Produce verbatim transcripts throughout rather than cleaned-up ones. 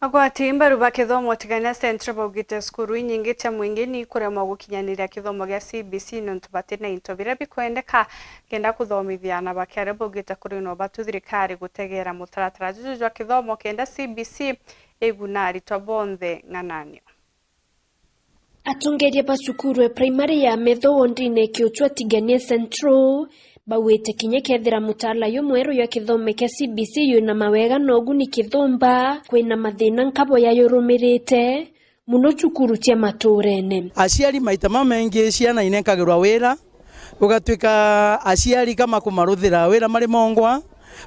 Agwati mbaru ba kithomo Tigania Central baugite cukuru inyingi cia mwingi ni ikuremwa gukinyaniria kithomo gia C B C nontu bati na into biria bikwendeka kenda kuthomithia aana ba kiaria. Baugite kuri no batu thirikari gutegeera mutaratara juju jwa kithomo kenda C B C iguna aritwa bonthe ng'ananio. Atongeria ba cukuru e primary ya Metho wondine Kiuchwa Tigania Central bauite kinya kethira mutaala jumweru jwa kithome kia C B C jwina mawega na uguni kithumba, kwina mathina nkabo jajurumirite, mono cukuru cia matuurene. Aciari maita mamaingi ciana inenkagirwa wira, ugatwika aciari kama kumaruthira wira mari mongwa,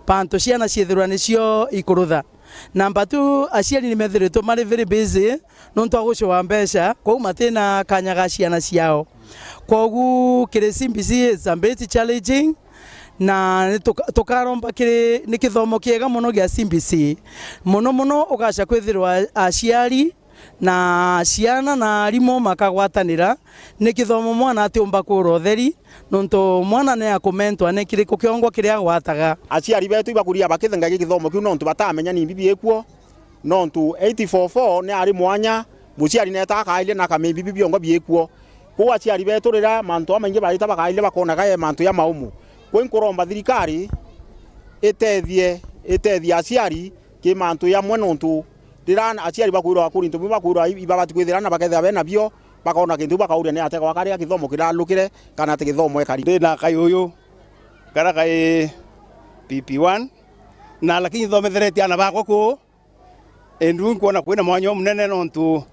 bantu ciana ciithirwa nicio ikurutha. Namba two, aciari nimethiritwe mari very busy nontu wa gucua mbeca, kwou matina kanya ga ciana ciao. Kwogu kiri C B C it's a bit challenging, na ni tuka-, tukaromba kiri, ni kithomo kiega mono gia C B C. Mono mono ugaca kwithirwa aciari na ciana na arimu makagwatanira, ni kithomo mwana atiumba kuura utheri, nontu mwana ni akumentwa ni kiriku kiongwa kiria agwataga. Aciari betu ibakuria bakithengagia kithomo kiu nontu batamenya nimbi biikuo, nontu eight four four ni ari mwanya, muciari neeta akairia na akamenya bibi biongo biikuo. Kwou aciari betu riria mantu jamaingi barita bakairia bakonaga e mantu ja maumu. Kwou nkuromba thirikari itethie, itethie aciari ki mantu jamwe nontu riria aciari bakwirwa kuri into bimwe bakwirwa i-, ibabati kwithira na bakethira bena bio, bakona kintu bakauria ni atia gwaka riria kithomo kiralukire kana ti kithomo ekari. Ndi na kai uyu, kara kai P P one, na lakini thometheretie aana bakwa kuu, indi nkwona kwina mwanya umunene nontu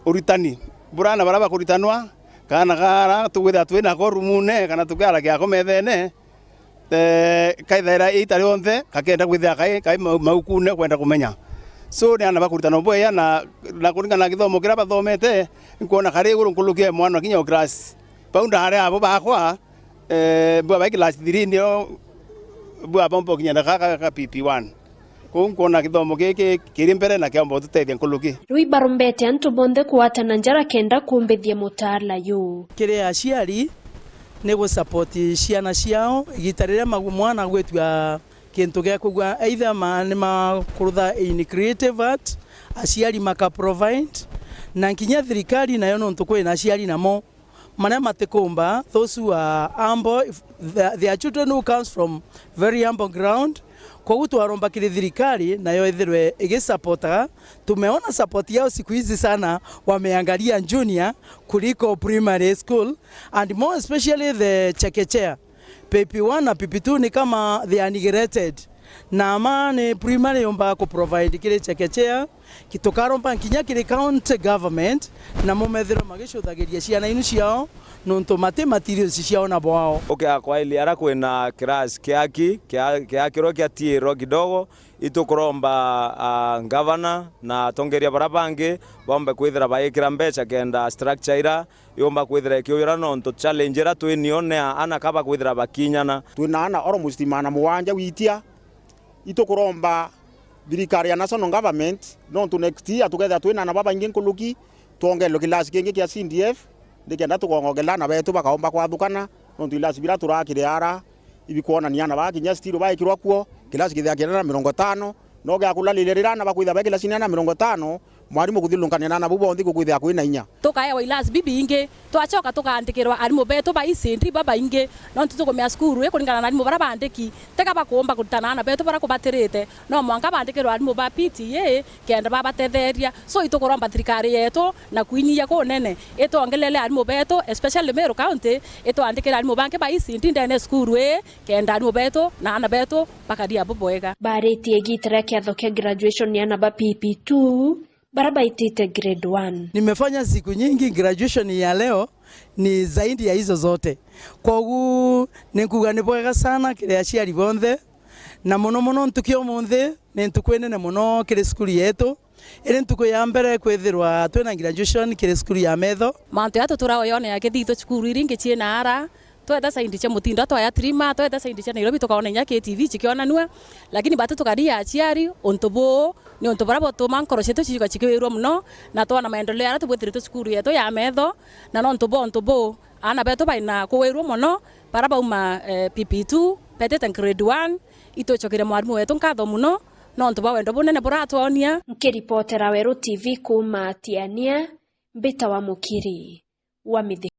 uritani bura aana baria bakuritanwa, kaana kara tugwithira twina ko rumune kana tukiaragia ko methene, eh, kaithaira ita rionthe kakenda kwithira kai, kai mau-, maukune kwenda kumenya. So, ni aana bakuritana bweya na, na kuringana na githomo kiria bathomete, nkwona kari iguru nkuruki e mwana kinya o class. Bau ndari abo bakwa, eh, bwa bai class three nio bwa bomba kinya na kaka ka P P one. Kwou nkwona githomo giki kiri mbere na kiomba gututethia nkuruki. Riu ibarombete antu bonthe kugwatana njara kenda kumbithia mutaala juu. Kiri aciari, ni gu support ciana ciao igita riria magu-, mwana agwitua kintu gia kugua, either ma-, ni makurutha in creative art, aciari maka provide, na nkinya thirikari nayo, nontu kwina aciari namo maria matikumba, those who are humble, if the, their children who comes from very humble ground. Kwogu twaromba kiri thirikari nayo ithirwe igisupportaga. Tumeona support yao siku hizi sana, wameangalia junior kuliko primary school, and more especially the chekechea. P P one na P P two ni kama they are neglected. Na ama ni primary yombaga ku provide kiri chekechea, ki-, tukaromba nkinya kiri county government, namo methirwe magicuthagiria ciana inu ciao, nontu mati materials ciao na bwao. Ukiaga kwailia ara kwina class kiaki, kia-, kiakirwe kiatiirwa kidogo, itukuromba, ah, ngavana na atongeria bara bangi bombe kwithira baikira mbeca kenda structure ira yumba kwithira ikiujura, nontu challenge ira twinio ni a-, ana kaba kwithira bakinyana. Twina ana almost maana mugwanja witia. Itukuromba thirikari ya national government, nontu next year tukethira twina ana babaingi nkuruki, twongererwe kilasi kingi kia C D F, nikenda tukongongerera ana betu bakaumba kwathukana, nontu ilasi bira turakire ara ibikwonania ana bakinya still baikirwa kuo, kilasi kithira kiri na mirongo itano, no giakulaliria rira ana bakwithira be kilasini ana mirongo itano, mwarimu kuthiurunkanira na bau bonthe gukwithira kwina inya. Tukaewa ilasi bibingi, twacoka tukaandikirwa arimu betu ba E C D babaingi, nontu tukumea cukuru ii kuringana na arimu baria baandiki, tiga bakuumba kuritana na ana betu baria kubatirite, no mwanka baandikirwe arimu ba P T A kenda babatetheria. So, itukuromba thirikari yetu na kwinyia kunene itwongerere arimu betu, especially Meru County, itwandikire arimu bangi ba E C D ndene cukuru ii, kenda arimu betu na ana betu bakaria bubwega. Baritie igita ria kiatho kia graduation ya ana ba P P two, bara baitite grade one. Nimefanya siku nyingi, graduation ya leo ni zaidi ya hizo zote. Kwogu ninkuga ni bwega sana kiri aciari bonthe, na mono mono ntuku ya umunthi ni ntuku inene mono kiri cukuru yetu. Iri ntuku ya mbere kwithirwa twina graduation kiri cukuru ya Metho. Mantu ya tuturaga yone ya kithitu cukuru iringi ciina ara, tweta saindi cia Mutinda, twaya Trima, tweta saindi cia Nairobi, tukaona inya K T V cikionanua, lakini batu tukaria aciari untu buu, ni untu buria butuma nkoro cietu ciuka cikiwirua mono, na twona maendeleo aria tubwithiritwe cukuru yetu ya Metho, na nontu bwa untu buu, aana betu baina kuwirua mono, baria bauma, eh, P P two, betite grade one, itwicokire mwarimu wetu nkatho mono, nontu bwa wendo bunene buratwonia. Nkiripotera Weru T V kuuma Tiania, mbitawa Mukiri wa Mithi.